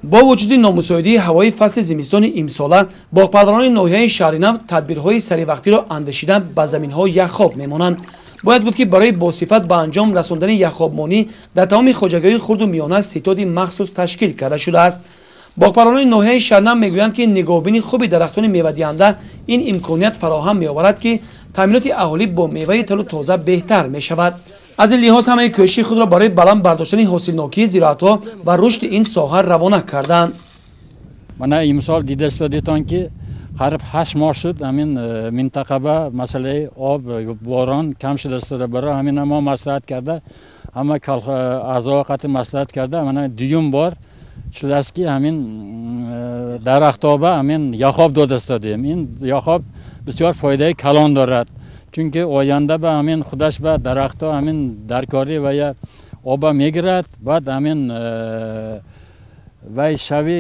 Бо вуҷуди номусоидии ҳавои фасли зимистони имсола, боғпарварони ноҳияи Шаҳринав тадбирҳои саривақтиро андешида ба заминҳо яхоб мемонанд. Бояд гуфт, ки барои босифат ба анҷом расондани яхобмонӣ дар тамоми хоҷагиҳои хурду миёна ситоди махсус ташкил карда шудааст. Боғпарварони ноҳияи Шаҳринав мегӯянд, ки нигоҳубини хуби дарахтони мевадиҳанда ин имконият фароҳам меоварад, ки таъминоти аҳолӣ бо меваи тару тоза беҳтар мешавад. Аз ин лиҳоз ҳамаи кӯшиши худро барои баланд бардоштани ҳосилнокии зироатҳо ва рушди ин соҳа равона карданд. Мана имсол дида истодетон, ки қариб 8 моҳ шуд, ҳамин минтақа ба масъалаи об, борон кам шуда истода. Барои ҳамин мо маслиҳат карда, ҳама аъзо қати маслиҳат карда, мана дуюм бор шудааст, ки ҳамин дарахтоба ҳамин яхоб дода истодем. Ин яхоб бисёр фоидаи калон дорад, чунки оянда ба ҳамин худаш ба дарахтҳо ҳамин даркорӣ ва я оба мегирад. Баъд ҳамин вай шави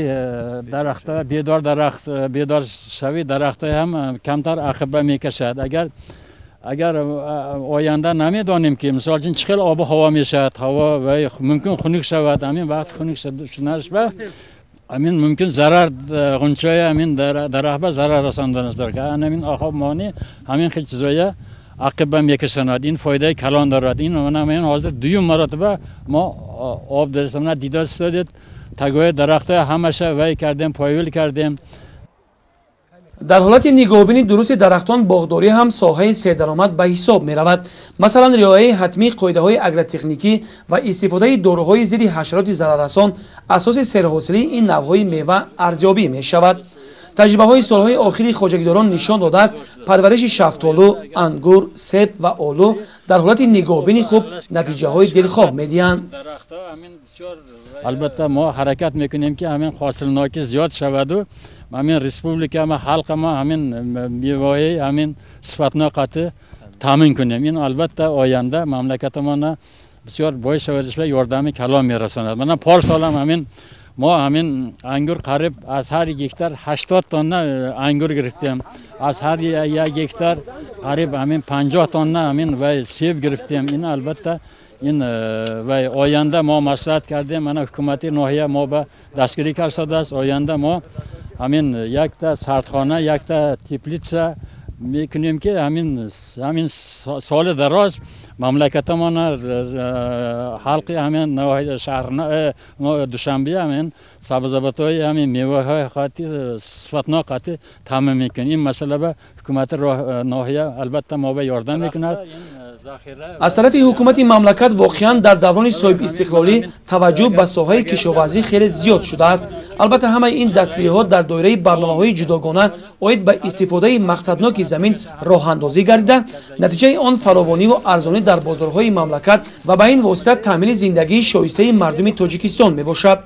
дарахта бедор, дарахт бедор шави, дарахтҳо ҳам камтар ақиба мекашад. Агар оянда намедонем, ки мисол үчун чӣ хел обу ҳаво мешавад, ҳаво вай мумкин хунук шавад. Ҳамин вақт хунук шуданаш ба ҳамин мумкин зарар ғунчаи ҳамин дарахт ба зарар расонданаш дорад. Ҳамин яхобмонӣ ҳамин хел чизоя ақиба мекашонад. Ин фоидаи калон дорад. Ин мана ҳозир дуюм маротиба мо об додем. Мана дида истодед, тагои дарахтҳо ҳамаша вай кардем, появил кардем. Дар ҳолати нигоҳубини дурусти дарахтон боғдорӣ ҳам соҳаи сердаромад ба ҳисоб меравад. Масалан, риояи ҳатмии қоидаҳои агротехникӣ ва истифодаи доруҳои зидди ҳашароти зараррасон асоси серҳосилии ин навъҳои мева арзёбӣ мешавад. Таҷрибаҳои солҳои охири хоҷагидорон нишон додааст, парвариши шафтолу, ангур, себ ва олу дар ҳолати нигоҳубини хуб натиҷаҳои дилхоҳ медиҳанд. Албатта, мо ҳаракат мекунем, ки ҳамин ҳосилнокӣ зиёд шаваду ҳамин республикама, халқама ҳамин меваҳои ҳамин сифатнок қати таъмин кунем. Ин, албатта, оянда мамлакатамона бисёр бой шавадиш ва ёрдами калон мерасонад. Мана порсол ҳам ҳамин мо ҳамин ангур қариб аз ҳар гектар 80 тонна ангур гирифтем, аз ҳар як гектар қариб ҳамин 50 тонна ҳамин вай себ гирифтем. Ин, албатта, ин вай оянда мо маслиҳат кардем. Мана ҳукумати ноҳия мо ба дастгирӣ кардааст. Оянда мо ҳамин якта сардхона, якта теплица мекунем, ки ҳамин соли дароз мамлакатамона, халқи ҳамин шаҳр Душанбе ҳамин сабзаботҳои, ҳамин меваҳои қати сифатнок қати таъмин мекунем. Ин масъала ба ҳукумати ноҳия, албатта, мо ба ёрдам мекунад. Аз тарафи ҳукумати мамлакат воқеан дар даврони соҳибистиқлолӣ таваҷҷӯҳ ба соҳаи кишоварзӣ хеле зиёд шудааст. Албатта, ҳамаи ин дастгириҳо дар доираи барномаҳои ҷудогона оид ба истифодаи мақсадноки замин роҳандозӣ гардида, натиҷаи он фаровониву арзонӣ дар бозорҳои мамлакат ва ба ин восита таъмини зиндагии шоистаи мардуми Тоҷикистон мебошад.